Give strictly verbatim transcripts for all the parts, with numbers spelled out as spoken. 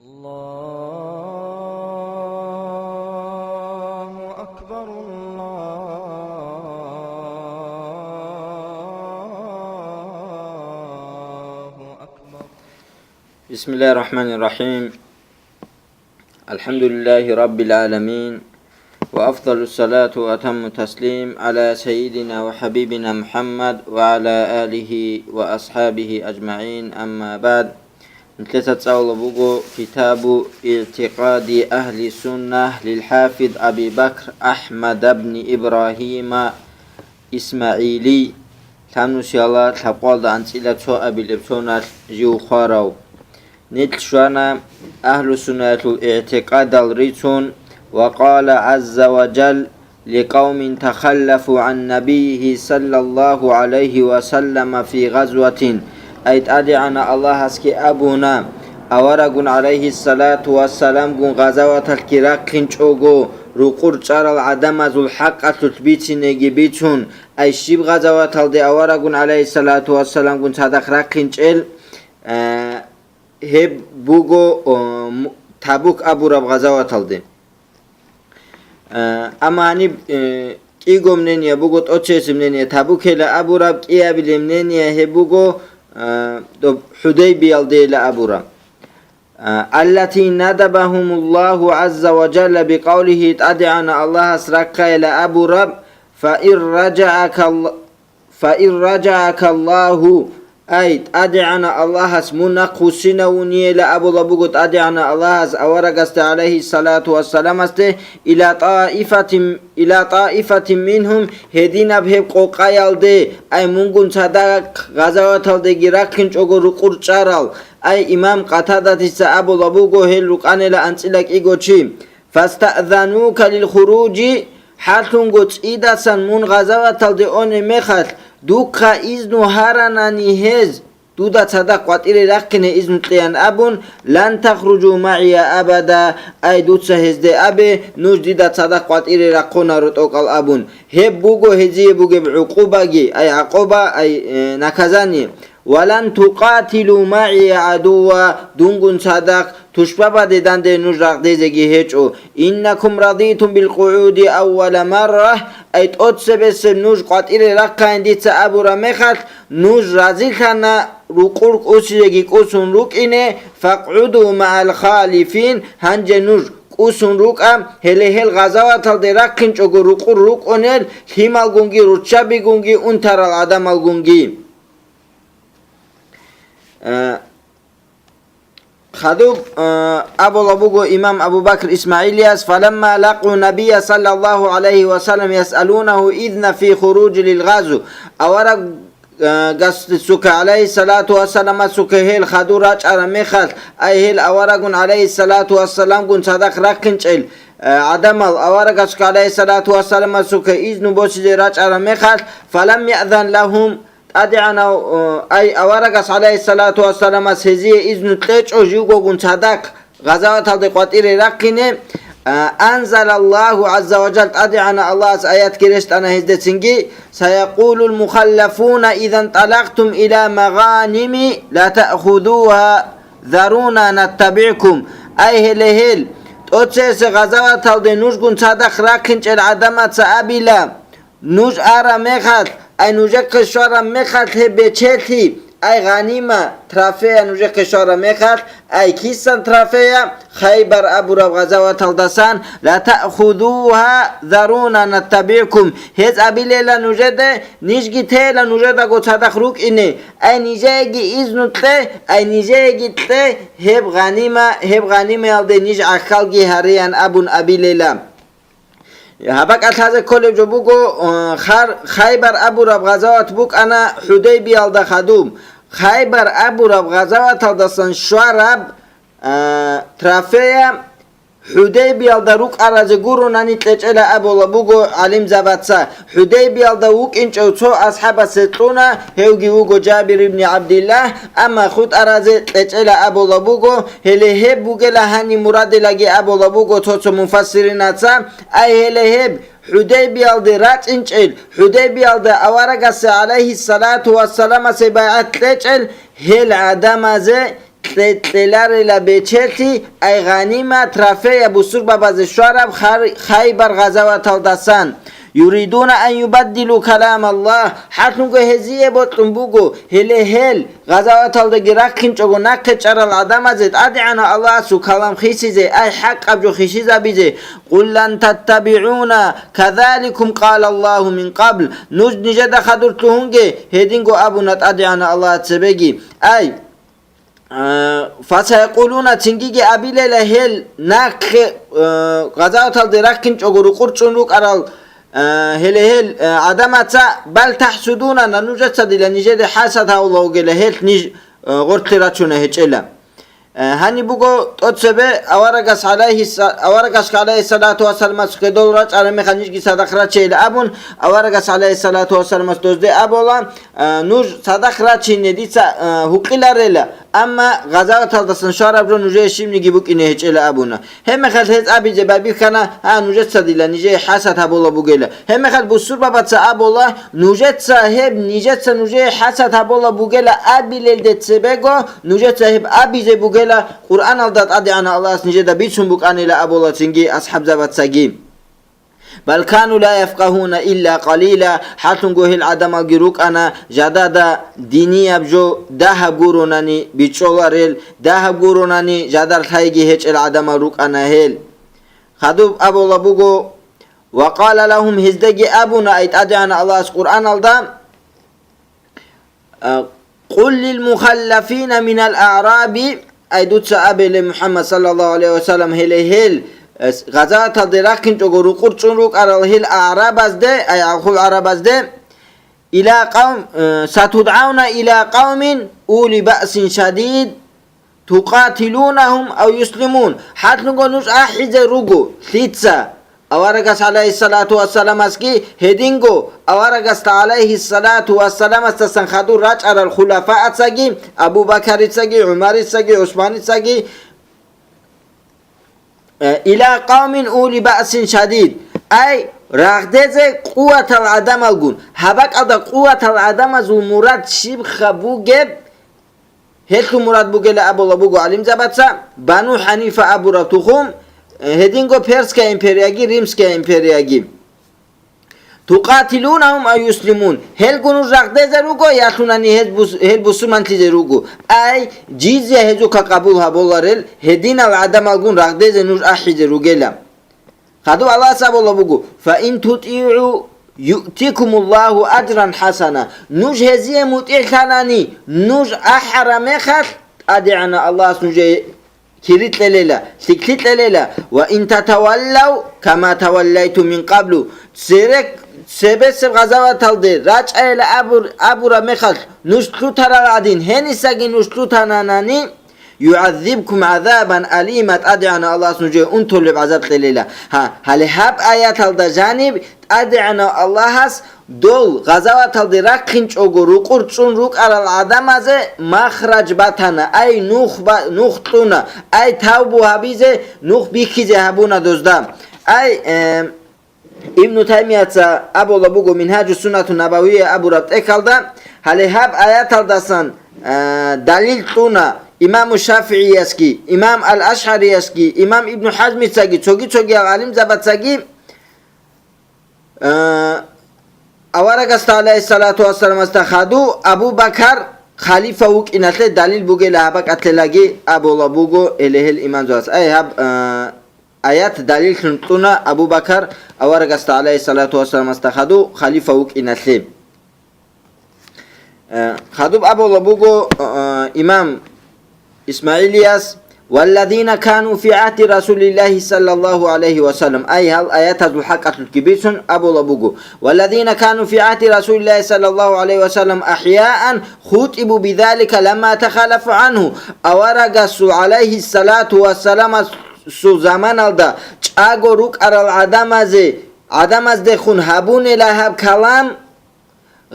الله أكبر، الله أكبر. بسم الله الرحمن الرحيم. الحمد لله رب العالمين، وأفضل الصلاة وأتم التسليم على سيدنا وحبيبنا محمد وعلى آله وأصحابه أجمعين، أما بعد. Нилъеца цӀалула буго Китабу игӀтикъади агьли сунна лил хӀафиз Аби Бакр Ахмад бни Ибрагьима ИсмагӀилий, лъабнусиялда лъабкъоялда анцӀила цо абилеб соналъ жив хварав. Нилъ щвана агьлу суннаялъул игӀтикъадал рицун, ва къала гӀазза ва жалла: «Ликъавмин тахаллафу гӀан набиййигьи саллаллагьу гӀалайгьи ва саллама фи гъазватин». Ай ТӀадегӀанав Аллагьасги абуна, аварагун гӀалайгьиссалату вассаламгун гъазаваталъги рахъинчӀого, рукъур чӀарал гӀадамазул хӀакъалъулъ бицинеги бицун, ай щиб гъазаваталде аварагун гӀалайгьиссалату вассаламгун цадахъ рахъинчӀел, э, гьеб буго, о, м-, Табук абураб гъазаваталде. Э, амма гьаниб, э, кӀиго мнение буго, тӀоцесеб мнение Табукела абураб, кӀиабилеб мнение гьеб буго, э, доб ХӀудайбиялдейила абураб. Э, «Аллати надабагьумуллагьу гӀазза ва жалла бикъавлигьи», ТӀадегӀанав Аллагьас рахъайила абураб, «Фаин ражагӀака Алла-, фаин ражагӀакаллагьу», ай, ТӀадегӀанав Аллагьас мун нахъвуссинавунейила абула буго ТӀадегӀанав Аллагьас аварагасде, гӀалайгьиссалату вассаламасде, «иля тӀаифатин, иля тӀаифатин мингьум», гьединаб гьеб къокъаялде, ай, мунгун цадахъ гъазаваталдеги рахъинчӀого рукъур чӀарал, ай, имам Къатадатица абула буго, гьел рукӀанила анцӀила кӀиго чи. «Фастаъзанука лил хуружи», гьалъунго цӀидасан мун гъазаваталде оне мехалъ, духъа изну гьаранани гьез, дуда цадахъ къватӀире рахъине изну кьеян абун, «Лан тахружу магӀия абада», ай, дуца гьезде абе, нуж дида цадахъ къватӀире рахъунаро тӀокӀал абун. Гьеб буго гьезие бугеб гӀукъубаги, ай, гӀакъуба, ай, э, наказание. «Ва лан тукъатилу магӀия гӀадувва», дунгун цадахъ тушбабаде данде нуж рагъдезеги гьечӀо. «Иннакум радитум бил къугӀуди аввала марра», ай, тӀоцебесеб нуж къватӀире рахъайин дица абураб мехалъ, нуж разилъана рукъур кӀусизеги кӀусун рукӀине, «факъгӀуду магӀал халифин», гьанже нуж кӀусун рукӀа, гьеле гьел гъазаваталде рахъинчӀого рукъур рукӀунел лъималгунги руччабигунги унтарал гӀадамалгунги. Э, хадуб, э, абула буго имам Абу Бакр ИсмагӀилияс: «Фаламма лакъу набия саллаллагьу гӀалайгьи ва саллам ясъалунагьу изна фи хуружи лил гъазу». Авараг, э, гасдасука, гӀалайгьиссалату вассаламасука, гьел хадур рачӀараб мехалъ, ай, гьел аварагун, гӀалайгьиссалату вассаламгун цадахъ рахъинчӀел, э, гӀадамал аварагасука, гӀалайгьиссалату вассаламасука, изну босизе рачӀараб мехалъ, «фалам яъзан лагьум», ТӀадегӀанав, э, ай, аварагас, гӀалайгьиссалату вассаламас, гьезие изну кьечӀо живгогун цадахъ гъазаваталде къватӀире рахъине, а, анзалаллагьу гӀазза ва жал, ТӀадегӀанав Аллагьас аятги рещтӀана гьездецинги: «Саякъулул мухаллафуна изан тӀалакътум иля магъаними ла таъхузугьа, заруна наттабигӀкум». Ай, гьеле гьел, тӀоцеясе гъазаваталде нужгун цадахъ рахъинчӀел гӀадамаца абила, нуж араб мехалъ, ай, нужехъе щвараб мехалъ гьеб бечелъи, ай, гъанима, трофея нужехъе щвараб мехалъ, ай, кисан трофея, Хайбар абураб гъазаваталдасан, «ла таъхузугьа, заруна наттабигӀкум», гьез абилейила нужеде, нижги тейила нужедаго цадахъ рукӀине, ай, нижееги изну кье, ай, нижееги кье, гьеб гъанима, гьеб гъанимаялде ниж гӀахьалги гьареян абун абилейила. Гьаб бакӀалъазе кколеб жо буго, э, хар-, Хайбар абураб гъазават букӀана ХӀудайбиялда хадуб. Хайбар абураб гъазаваталдасан щвараб, э, трофея ХӀудайбиялда рукӀаразе гуронани кьечӀела абула буго гӀалимзабаца. ХӀудайбиялда вукӀинчӀев цо асхӀабасе кьуна, гьевги вуго Жабир ибни ГӀабдиллагь, амма хутӀаразе кьечӀела абула буго, гьеле гьеб бугела гьаниб мурадилаги абула буго цо-цо муфассиринаца, ай гьеле гьеб ХӀудайбиялде рачӀинчӀел, ХӀудайбиялда аварагасе гӀалайгьиссалату вассаламасе байгӀат кьечӀел гьел гӀадамазе кье-, кьеларила бечелъи, ай гъанима, трофея бусурбабазе щвараб Хар-, Хайбар гъазаваталдасан. Юридуна ан юбаддилу калам Аллагь, хӀакълъунго гьезие бокьун буго, гьеле гьел, гъазаваталдаги рахъинчӀого нахъе чӀарал гӀадамазе ТӀадегӀанав Аллагьасул калам хисизе, ай хӀакъаб жо хисизабизе. Къуллан таттабигӀуна, казаликум къала Аллагьу мин къабл, нуж нижеда хадур лъугьунге, гьединго абуна ТӀадегӀанав Аллагьас цебеги. Ай, а, фасаякъулуна, цингиги абилела гьел нахъе, а, гъазаваталде рахъинчӀого рукъур чӀун рукӀарал, а, гьеле гьел, а, гӀадамаца, бал тахӀсудуна, на нужеца дила нижеде хӀасад гьавула вугела, гьелъ ниж, а, гъорлъе рачуна гьечӀела. Э, гьаниб буго тӀоцебе аварагас гӀалайгьис-, аварагас гӀалайгьиссалату вассаламас хведол рачӀараб мехалъ нижги цадахъ рачейила абун, аварагас гӀалайгьиссалату вассаламас дозде абула, э, нуж цадахъ рачине дица, э, гьукъиларела, амма гъазаваталдасан щвараб жо нужее щибниги букӀине гьечӀела абуна. Гьебмехалъ гьез абизе байбихьана, а, нужеца дила нижее хӀасад гьабула бугела. Гьебмехалъ бусурбабаца абула, нужеца гьеб, нижеца нужее хӀасад гьабула бугела абилелде цебего, нужеца гьеб абизе бугела, Къуръаналда ТӀадегӀанав Аллагьас нижеда бицун букӀанила абула цинги асхӀабзабацаги. Бал кану ла яфкъагьуна илля къалила, хӀакълъунго гьел гӀадамалги рукӀана, жадада динияб жо дагьаб гуронани бичӀчӀоларел, дагьаб гуронани жадар лъайги гьечӀел гӀадамал рукӀана гьел. Хадуб абула буго, ва къала лагьум, гьездаги абуна, ай ТӀадегӀанав Аллагьас Къуръаналда, а, къул лил мухаллафина минал аъраби, ай дуца абе, ле МухӀаммад саллаллагьу гӀалайгьи ва саллам, гьеле гьел, э, с-, гъазаваталде рахъинчӀого рукъур чӀун рукӀарал гьел аърабазде, ай гӀалхул гӀарабазде, ила къавм-, э, сатудгӀавна ила къавмин ули баъсин шадид, тукъатилунагьум ав юслимун, хӀакълъунго нуж ахӀизе руго, лъица? Аварагас гӀалайгьиссалату вассаламасги гьединго, аварагасда гӀалайгьиссалату вассаламасдасан хадур рачӀарал хулафаацаги, Абу Бакарицаги, ГӀумарицаги, ГӀусманицаги, э, ила къавмин ули баъсин шадид, ай, рагъдезе къуватал гӀадамалгун, гьаб бакӀалда къуватал гӀадамазул мурад щибха бугеб, гьелъул мурад бугела абула буго гӀалимзабаца, Бану ХӀанифа абураб тухум, э, гьединго Персская империяги, Римская империяги. Тукъатилунагьум ав юслимун, гьелгун нуж рагъдезе руго, ялъунани гьез бус-, гьел бусурманлъизе руго. Ай, жизя гьезухъа къабул гьабуларел, гьединал гӀадамалгун рагъдезе нуж ахӀизе ругела. Хадуб Аллагьас абула буго, «Фа ин тутигӀу юътикумуллагьу аджран хӀасана». Нуж гьезие мутӀигӀлъанани, нуж ахӀараб мехалъ, ТӀадегӀанав Аллагьас нужее кири кьелела, лъикӀлъи кьелела, «Ва ин татаваллав кама таваллайту мин къаблу». Церек-, цебесеб гъазаваталде рачӀайила абур-, абураб мехалъ, нуж лъутарал гӀадин, гьенисаги нуж лъутананани, «ЮгӀаззибкум гӀазабан алима», ТӀадегӀанав Аллагьас нужее унтулеб гӀазаб кьелила. Гьа, гьале гьаб аяталда жаниб ТӀадегӀанав Аллагьас дол гъазаваталде рахъинчӀого рукъур чӀун рукӀарал гӀадамазе махраж батана, ай нух ба-, нух кьуна, ай тавбу гьабизе, нух бихьизе гьабуна дозда. Ай, э, Ибну Таймияца абула буго Мингьаджу Суннату Набавия абураб тӀехьалда, гьале гьаб аяталдасан, а, далил кьуна имаму ШафигӀиясги, имам Ал-АшгӀариясги, имам Ибну ХӀазмицаги, цоги-цогиял гӀалимзабацаги, а, аварагасда, гӀалайгьиссалату вассаламасда хаду, Абу Бакар халифа вукӀиналъе далил бугела гьабакӀалъелаги абула буго гьеле гьел имамзабаз. Ай гьаб, а, аят далиллъун кьуна Абу Бакар аварагасда, гӀалайгьиссалату вассаламасда хаду, халифа вукӀиналъе. Э, хадуб абула буго, э, имам Исмаилияс, «Валладина кану фи гӀахди Расулиллахи саллаллаху гӀалайхи ва саллам». Ай гьал аятазул хӀакъалъулъги бицун абула буго, «Валладина кану фи гӀахди Расулиллахи саллаллаху гӀалайхи ва саллам ахӀяан хутӀибу бидалика ламма тахалафу гӀанху». Аварагасул, гӀалайхиссалату вассаламасул заманалда чӀаго рукӀарал гӀадамазе, гӀадамаздехун гьабунела гьаб калам,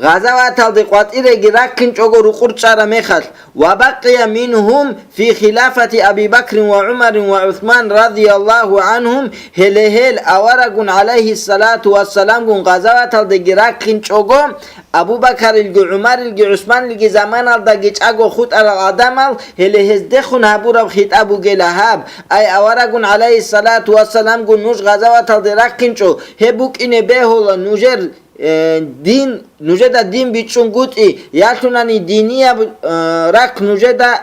Гъазаваталде къватӀиреги рахъинчӀого рукъур чӀара мехалъ, ва бакъия мингьум фи хилафати Аби Бакрин ва ГӀумарин ва ГӀусман радияллагьу гӀанхум, гьеле гьел аварагун гӀалайгьиссалату вассаламгун гъазаваталдеги рахъинчӀого, Абу Бакарилги, ГӀумарилги, ГӀусманилги заманалдаги чӀаго хутӀарал гӀадамал, гьеле гьездехун гьабураб хитӀаб бугела гьаб, ай аварагун гӀалайгьиссалату вассаламгун нуж гъазаваталде рахъинчӀо, гьеб букӀине бегьула нужер э, дин, нужеда дин бичӀчӀунгутӀи, ялъунани динияб, э, рахъ нужеда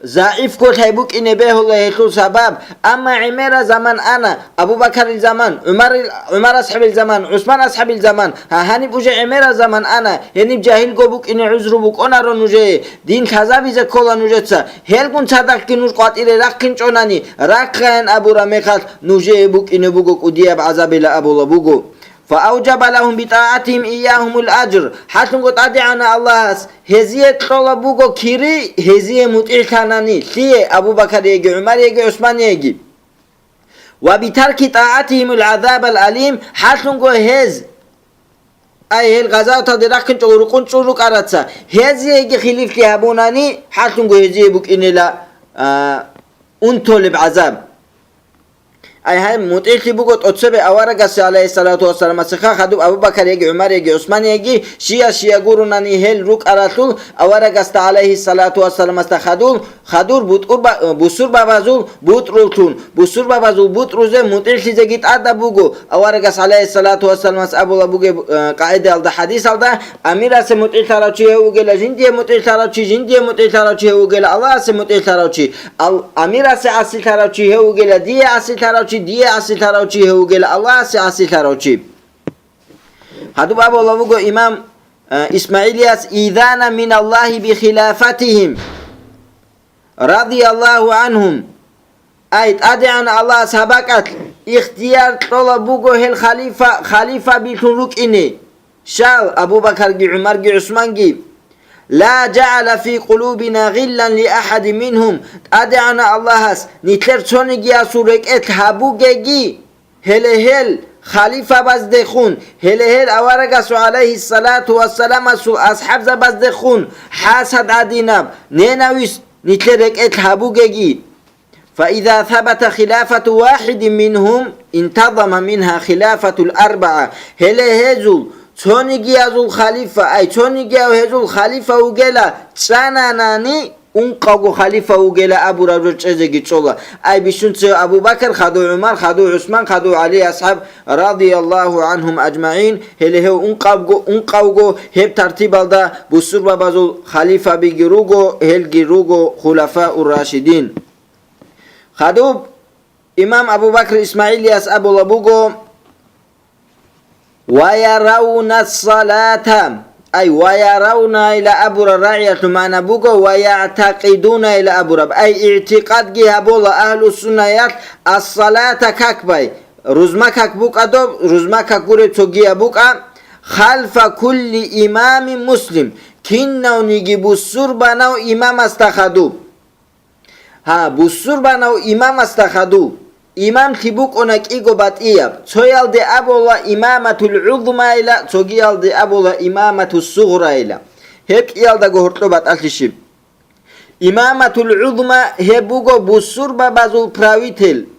загӀифго лъай букӀине бегьула гьелъул сабаб. Амма гӀемера заман ана, Абу Бакарил заман, ГӀумарил, ГӀумар асхӀабил заман, ГӀусман асхӀабил заман, гьа, гьаниб уже гӀемера заман ана, гьениб жагьилго букӀине гӀузру букӀунаро нужее, дин лъазабизе ккола нужеца. Гьелгун цадахъги нуж къватӀире рахъинчӀонани, рахъаян абураб мехалъ нужее букӀине буго кӀудияб гӀазабила абула буго. فأوجب لهم بطاعتهم إياهم الأجر. ХӀалъунго ТӀадегӀанав Аллагьас гьезие кьола буго кири, гьезие мутӀигӀлъанани, лъие, Абу Бакариеги, ГӀумариеги, ГӀусманиеги. وبترك طاعتهم العذاب الأليم, хӀалъунго гьез, ай, гьел гъазаваталде рахъинчӀого рукъун чӀун рукӀараца, гьезиеги хилифлъи гьабунани, хӀалъунго гьезие букӀинила, а, унтулеб гӀазаб. Ай, гьай, мутӀигӀлъи буго тӀоцебе аварагасе, гӀалайгьиссалату вассаламасеха, хадуб Абу Бакар яги ГӀумар яги ГӀусман яги, щия-щия гурунани гьел рукӀаралъул аварагасда, гӀалайгьиссалату вассаламасда хадул, хадур бутӀур ба-, бусурбабазул бутӀруллъун, бусурбабазул бутӀрузе мутӀигӀлъизеги тӀадаб буго. Аварагас, гӀалайгьиссалату вассаламас, абула бугеб, э, къагӀидаялда, хадисалда, Амирасе мутӀигӀлъарав чи гьев вугела, жиндие мутӀигӀлъарав чи, жиндие мутӀигӀлъарав чи гьев вугела, Аллагьасе мутӀигӀлъарав чи. Ал-, амирасе гӀасилъарав чи гьев вугела, дие гӀасилъарав чи, дие гӀасилъарав чи гьев вугела, Аллагьасе гӀасилъарав чи. Гьадуб абула вуго имам, э, ИсмагӀилияс: «Идана миналлагьи бихилафатигьим, радияллагьу гӀанхум». Ай, ТӀадегӀан Аллагьас гьаб бакӀалъ ихтияр кьола буго гьел халифа, халифабилъун рукӀине. Щал, Абу Бакарги, ГӀумарги, ГӀусманги: «Ла жагӀала фи къулубина гъиллан ли ахадин мингьум», ТӀадегӀанав Аллагьас нилъер цонигиясул рекӀелъ гьабугеги, гьеле гьел халифабаздехун, гьеле гьел аварагасул, гӀалайгьиссалату вассаламасул, асхӀабзабаздехун хӀасад гӀадинаб, ненависть нилъер рекӀелъ гьабугеги. فإذا ثبت خلافة واحد منهم انتظم منها خلافة الأربعة. Гьеле гьезул цонигиязул халифа, ай, цонигияв гьезул халифа вугела чӀананани, ункъавго халифа вугела абураб жо чӀезеги чӀола. Ай, бищунцев Абу Бакр, хадув ГӀумар, хадув ГӀусман, хадув ГӀали асхӀаб, радияллагьу гӀанхум ажмагӀин, гьеле гьев ункъавго, ункъавго гьеб тартибалда бусурбабазул халифабиги руго, гьелги руго хулафаур-рашидин. Хадуб имам Абу Бакр Исмаилияс абула буго: «Ва яравна салата», ай, «ва яравна» ила абураб рагӀиялъул магӀна буго «ва ягӀтакъидуна» ила абураб, ай, игӀтикъадги гьабула агьлу-суннаялъ, ас-салата, как бай, рузма как букӀа доб, рузма как гуреб цогияб букӀа, халфа кулли имамин муслим, кинавниги бусурбанав имамасда хадуб. Гьа, бусурбанав имамасда хадув. Имамлъи букӀуна кӀиго батӀияб, цоялде абула имаматул гӀузмайила, цогиялде абула имаматус сугърайила. Гьеб кӀиялдаго гьоркьоб батӀалъи щиб? Имаматул гӀузма гьеб буго бусурбабазул правитель.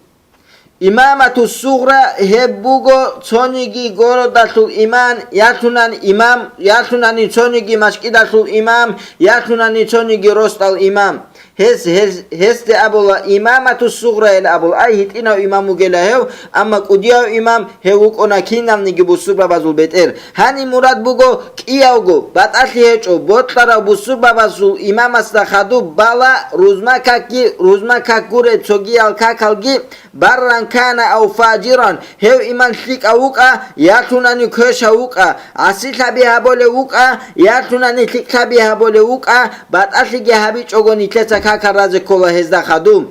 Имаматус сугъра гьеб буго цониги городалъул имам, ялъунан имам, ялъунани цониги машкӀидалъул имам, ялъунани цониги росдал имам. Гьес, гьес, гьесде абула имаматус сугърайила абула, ай, гьитӀинав имам вугела гьев, амма кӀудияв имам гьев вукӀуна кинавниги бусурбабазул бетӀер. Гьаниб мурад буго кӀиявго, батӀалъи гьечӀо, бокьарав бусурбабазул имамасда хадуб бала, рузма какги, рузма как гуреб цогиял какалги, барран кана ав фажиран, гьев имам лъикӀав вукӀа, ялъунани квешав вукӀа, гӀасилъаби гьабулев вукӀа, ялъунани лъикӀлъаби гьабулев вукӀа, батӀалъиги гьабичӀого нилъеца какал разе ккола гьезда хадуб.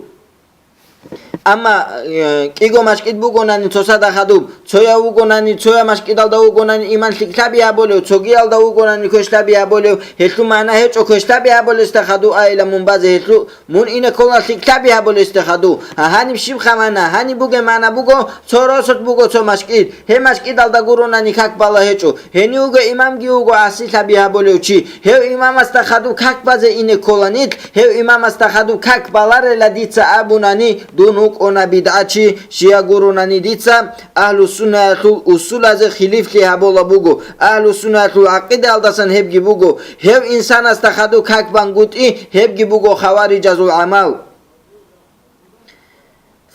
Амма, э, кӀиго машкӀид бугонани цоцазда хадуб, цояв вугонани, цоя машкӀидалда вугонани иман лъикӀлъаби гьабулев, цогиялда вугонани квешлъаби гьабулев, гьелъул магӀна гьечӀо квешлъаби гьабулесда хадуб айила мун базе гьелъул, мун ине ккола лъикӀлъаби гьабулесда хадуб. Гьа, гьаниб щиб хъамана, гьаниб бугеб магӀна буго, цо росулъ буго цо машкӀид, гьеб машкӀидалда гуронани как бала гьечӀо. Гьенив вуго имамги вуго гӀасилъаби гьабулев чи. Гьев имамасда хадуб как базе ине ккола нилъ, гьев имамасда хадуб как баларела дица абунани, дун вукӀуна бидгӀачи, щия гуронани дица, агьлу-суннаялъул усулазе хилифлъи гьабула буго, агьлу-суннаялъул гӀакъидаялдасан гьебги буго, гьев инсанасда хадуб как бангутӀи, гьебги буго хаварижазул гӀамал.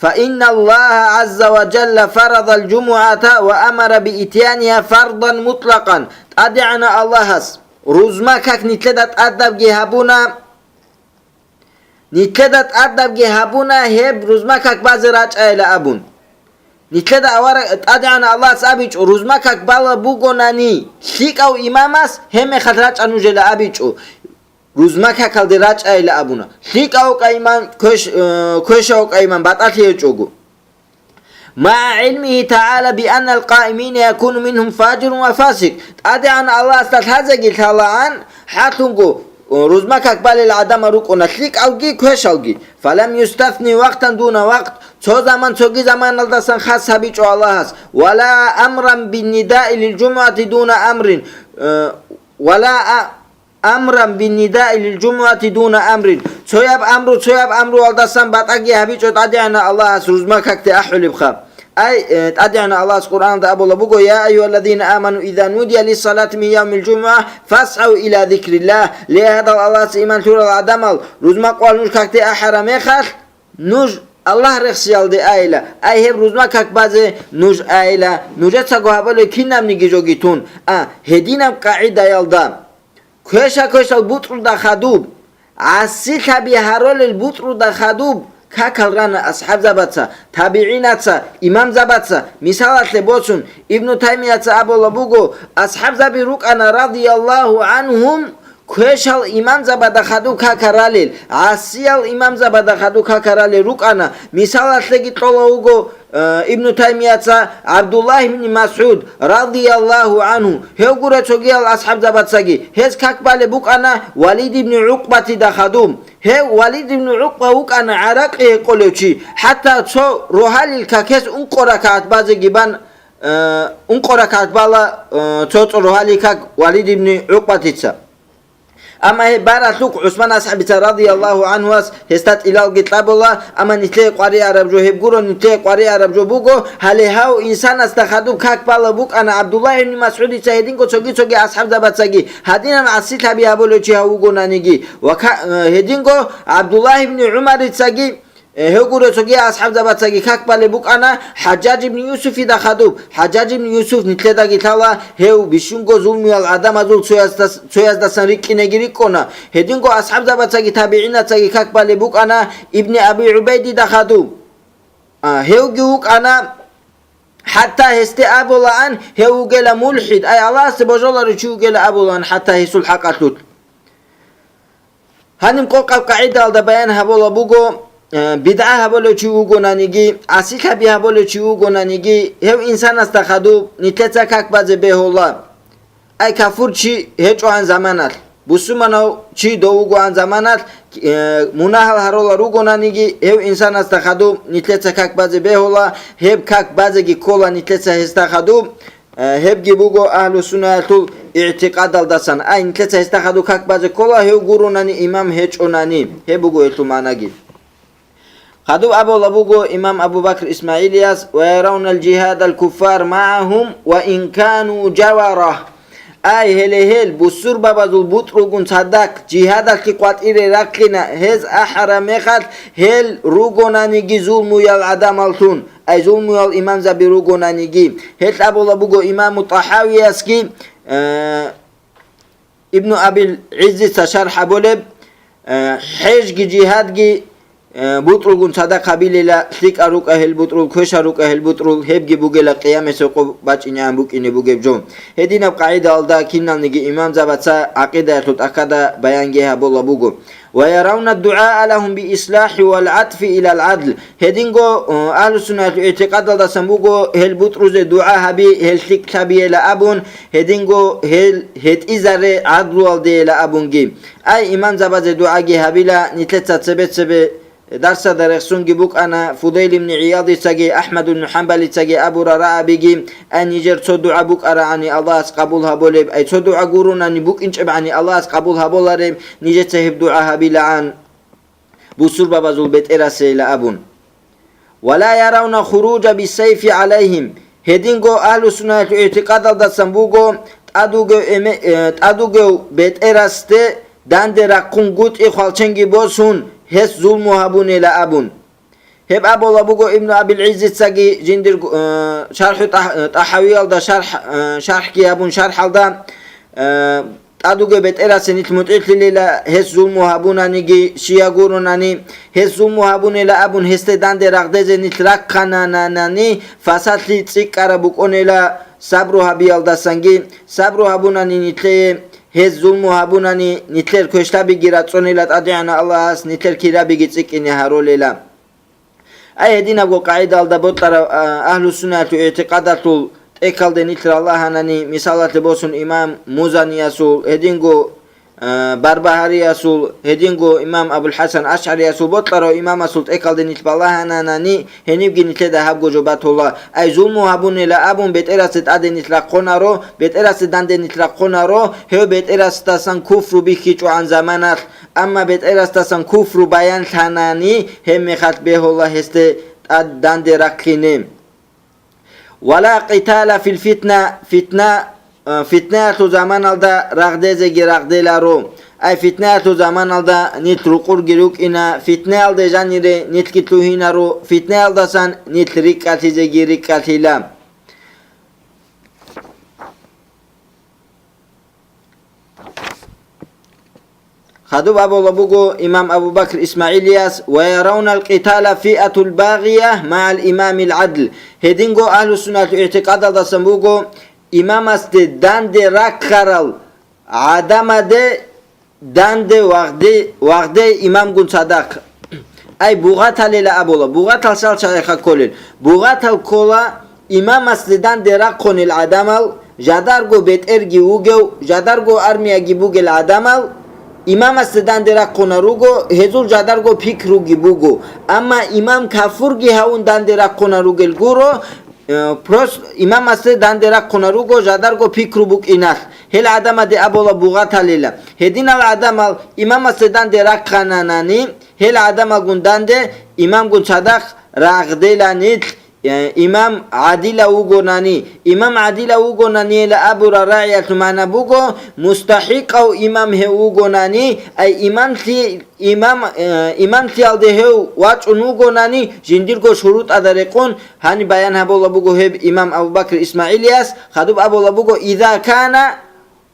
فإن الله عز وجل فرض الجمعة وأمر بإتيانها فرضا مطلقا. ТӀадегӀанав Аллагьас рузма как нилъеда тӀадабги гьабуна, нилъеда тӀадабги гьабуна гьеб рузма как базе рачӀайила абун. Нилъеда авара-, ТӀадегӀанав Аллагьас абичӀо, рузма как бала бугонани, лъикӀав имамас гьебмехалъ рачӀа нужела абичӀо. Рузма какалде рачӀайила абуна. ЛъикӀав кӀайиман, квеш-, э, квешав кӀайиман батӀалъи гьечӀого. مع علمه تعالى بأن القائمين يكون منهم فاجر وفاسق. ТӀадегӀан Аллагьасда лъазеги лъалаан, хӀалъунго, э, рузма как балел гӀадамал рукӀуна лъикӀалги квешалги. فلم يستثن وقتا دون وقت. Цо заман цоги заманалдасан хас гьабичӀо Аллагьас. ولا أمرا بالنداء للجمعة دون أمر. Э, ولا أ-, أمرا بالنداء للجمعة دون أمر. Цояб амру, цояб амруялдасан батӀаги гьабичӀо ТӀадегӀанав Аллагьас рузма какде ахӀулебха. Ай, э, ТӀадегӀанав Аллагьас Къуръаналда абула буго: يا أيها الذين آمنوا إذا نودي للصلاة من يوم الجمعة فاسعوا إلى ذكر الله. Ле, гьадал Аллагьасе иман лъурал гӀадамал, рузма къоялъ нуж какде ахӀараб мехалъ, нуж Аллагь рехсиялде айила, ай гьеб рузма как базе нуж айила, нужецаго гьабулеб кинабниги жоги тун, а, гьединаб къагӀидаялда. Квеша-квешал бутӀруда хадуб, гӀасилъаби гьаролел бутӀруда хадуб какал рана асхӀабзабаца, табигӀинаца, имамзабаца. Мисалалъе босун, Ибну Таймияца абула буго, асхӀабзаби рукӀана, радияллагьу гӀанхум, квешал имамзабада хадуб какал ралел, гӀасиял имамзабада хадуб какал ралел рукӀана. Мисалалъеги кьола вуго, Э, Ибну Таймияца ГӀабдуллагь ибн МасгӀуд, радияллагьу гӀанху, гьев гуро цогиял асхӀабзабацаги, гьез как балеб букӀана Валид ибн ГӀукъбатида хадуб. Гьев Валид ибн ГӀукъба вукӀана гӀаракьи гьекъолев чи, хӀатта цо рогьалил какес ункъо ракагӀат базеги бан, э, ункъо ракагӀат бала, э, цо-цо рогьалил как Валид ибн ГӀукъбатица. Амма гьеб баралъухъ ГӀусман асхӀабица радияллагьу гӀанхуас гьесда тӀилалги кьабула, амма нилъее къваригӀараб жо гьеб гуро, нилъее къваригӀараб жо буго, гьале гьав инсанасда хадуб как балеб букӀана ГӀабдуллагь ибн МасгӀудица гьединго цоги-цоги асхӀабзабацаги, гьадинаб гӀасилъаби гьабулев чи гьав вугонаниги, ва ка-, э, гьединго ГӀабдуллагь ибн ГӀумарицаги, Э, гьев гуро цоги асхӀабзабацаги как балеб букӀана ХӀажжаж ибн Юсуфида хадуб. ХӀажжаж ибн Юсуф нилъедаги лъала, гьев бищунго зулмуял гӀадамазул цояздас-, цояздасан рикӀкӀинеги рикӀкӀуна. Гьединго асхӀабзабацаги табигӀинацаги как балеб букӀана Ибни Аби ГӀубайдида хадуб. А, гьевги вукӀана, хӀатта гьесде абулаан, гьев вугела мулхӀид, ай, Аллагьасде божаларев чи вугела абулаан, хӀатта гьесул хӀакъалъулъ. Гьаниб къокъаб къагӀидаялда баян гьабула буго, э, бидгӀа гьабулев чи вугонаниги, гӀасилъаби гьабулев чи вугонаниги, гьев инсанасда хадуб, нилъеца как базе бегьула. Ай кафур чи гьечӀогӀан заманалъ, бусурманав чи дов вугоан заманалъ, э, мунагьал гьарулел ругонаниги, гьев инсанасда хадуб, нилъеца как базе бегьула, гьеб как базеги ккола нилъеца гьесда хадуб. Э, гьебги буго агьлу-суннаялъул игӀтикъадалдасан. Ай, нилъеца гьесда хадуб как базе ккола, гьев гуронани имам гьечӀонани. Гьеб буго гьелъул магӀнаги. Хадуб абула буго имам Абу Бакр ИсмагӀилияс: «Ва яравнал жигьадал куффар магӀагьум ва ин кану жаварагь». Ай, гьеле гьел, бусурбабазул бутӀрулгун цадахъ, жигьадалъе къватӀире рахъина, гьез ахӀараб мехалъ, гьел ругонаниги зулмуял гӀадамаллъун. Ай, зулмуял имамзаби ругонаниги. Гьел абула буго имаму ТӀахӀавиясги, э, Ибну Абил ГӀиззица шархӀ абулеб, э, хӀежги жигьадги, э, бутӀрулгун цадахъ гьабилила, лъикӀал рукӀа гьел бутӀрул, квешал рукӀа гьел бутӀрул, гьебги бугела къиямасеб къо бачӀинегӀан букӀине бугеб жо. Гьединаб къагӀидаялда киналниги имамзабаца гӀакъидаялъул тӀахьазда баянги гьабула буго. ويرون الدعاء لهم بالإصلاح والعطف إلى العدل. Гьединго, э, агьлу-суннатул игӀтикъадалдасан буго гьел бутӀрузе дугӀа гьаби, гьел лъикӀ лъабиела абун, гьединго гьел гьетӀизаре гӀадлуялдейила абунги. Ай, имамзабазе дугӀаги гьабила, нилъеца цебе-цебе дарсада рехсунги букӀана, Фудейл ибн ГӀиядицаги, Ахмад ибн ХӀамбалицаги абура рагӀабиги, ай, нижер цо дугӀа букӀарагӀани Аллагьас къабул гьаболеб, ай, цо дугӀа гурунани букӀинчӀебгӀани Аллагьас къабул гьаболареб, нижеца гьеб дугӀа гьабилаан бусурбабазул бетӀерасейила абун. ولا يرون الخروج بالسيف عليهم. Гьединго агьлу-суннатул игӀтикъадалдасан буго тӀадугев эме-, э, тӀадугев бетӀерасде данде рахъунгутӀи хвалченги босун, гьес зулму гьабунила абун. Гьеб абула буго Ибну Абил ГӀиззицаги жиндир, э, шархӀу ТӀагь-, э, ТӀагьавиялда шархӀ-, э, шархӀги гьабун шархӀалда, э, тӀадугев бетӀерасе нилъ мутӀигӀлъилила, гьес зулму гьабунаниги, щия гурунани, гьес зулму гьабунила абун гьесде данде рагъдезе нилъ рахъананани, фасадлъи цӀикӀкӀараб букӀунила сабру гьабиялдасанги, сабру гьабунани нилъее, гьес зулму гьабунани, нилъер квешлъабиги рацӀцӀунила ТӀадегӀанав Аллагьас, нилъер кирабиги цӀикӀкӀине гьарулила. Ай, гьединабго къагӀидалда бокьарав, а, агьлу-суннатул игӀтикъадалъул тӀекалде нилъ ралагьанани, мисалалъе босун, имам Музаниясул, гьединго, а, Барбагьариясул, гьединго имам Абул-ХӀасан АшгӀариясул бокьарав имамасул тӀекалде нилъ балагьананани, гьенибги нилъеда гьабго жо батула. Ай, зулму гьабунила абун, бетӀерасде тӀаде нилъ рахъунаро, бетӀерасде данде нилъ рахъунаро, гьев бетӀерасдасан куфру бихьичӀогӀан заманалъ, амма бетӀерасдасан куфру баянлъанани, гьебмехалъ бегьула гьесде тӀад данде рахъине. ولا قتال في الفتنة, фитна, э, фитнаялъул заманалда рагъдезеги рагъделаро. Ай, фитнаялъул заманалда нилъ рукъурги рукӀина, фитнаялде жанире нилъги лъугьинаро, фитнаялдасан нилъ рикӀкӀалъизеги рикӀкӀалъила. Хадуб абула буго имам Абу Бакр ИсмагӀилияс: ويرون القتال فئة باغية مع الإمام العدل. Гьединго агьлу-суннатул игӀтикъадалдасан буго имамасде данде рахъарал гӀадамаде данде вагъде, вагъде имамгун цадахъ. Ай, бугъаталила абула, бугъатал шал чагӀиха кколел. Бугъатал ккола имамасде данде рахъунел гӀадамал, жадарго бетӀерги вугев, жадарго армияги бугел гӀадамал, имамасде данде рахъуна руго, гьезул жадарго пикруги буго. Амма имам кафурги гьавун данде рахъуна ругел гуро, Э, прос-, имамасде данде рахъуна руго жадарго пикру букӀиналъ, гьел гӀадамаде абула бугъаталила. Гьединал гӀадамал имамасде данде рахъананани, гьел гӀадамалгун данде имамгун цадахъ рагъделанилъ, э, имам гӀадила вугонани, имам гӀадила вугонаниела абура рагӀиялъул магӀна буго, мустахӀикъав имам гьев вугонани, ай имамлъи-, Имам, э, имамлъиялде гьев вачӀун вугонани, жиндирго шурутӀада рекъун, гьаниб баян гьабула буго гьеб имам Абу Бакр ИсмагӀилияс, хадуб абула буго: إذا كان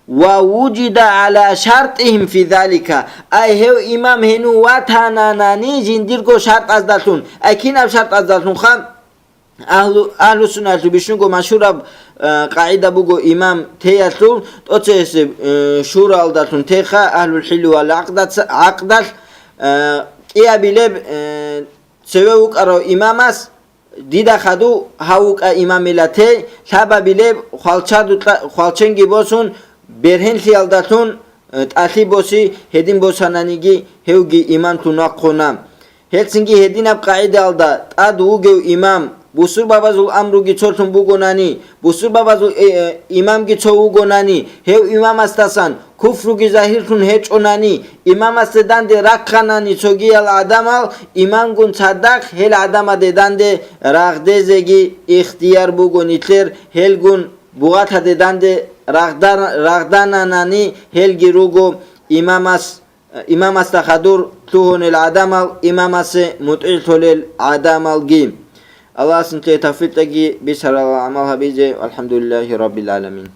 ووجد على شرطهم في ذلك. Ай, гьев имам гьенив ватананани жиндирго шартӀаздалъун, ай, кинаб шартӀаздалъунха? Агьлу-, агьлу-сунналъул бищунго машгьураб, э, къагӀида буго имам теялъул, тӀоцебесеб, э, шураалдалъун теха, агьлул хӀилли вал гӀакъдаца-, гӀакъдалъ, э, кӀиабилеб, э, цеве вукӀарав имамас, дида хадув гьав вукӀа имамила те, лъабабилеб хвалчадукьа-, хвалченги босун, бергьенлъиялдалъун, э, тӀалъи боси, гьедин босананиги, гьевги имамлъун вахъуна. Гьелцинги гьединаб къагӀидаялда тӀад вугев имам, бусурбабазул амруги цолъун бугонани, бусурбабазул, э, э, имамги цо вугонани, гьев имамасдасан куфруги загьирлъун гьечӀонани, имамасде данде рахъанани цогиял гӀадамал, имамгун цадахъ гьел гӀадамаде данде рагъдезеги ихтияр буго нилъер, гьелгун бугъатаде данде рагъдан-, рагъдананани гьелги руго имамас, имамасда хадур лъугьунел гӀадамал, имамасе мутӀигӀлъулел гӀадамалги. Аллагьас нилъее тавфикъ кьеги бицарал гӀамал гьабизе. ВалхӀамдулиллагьи раббил гӀаламин.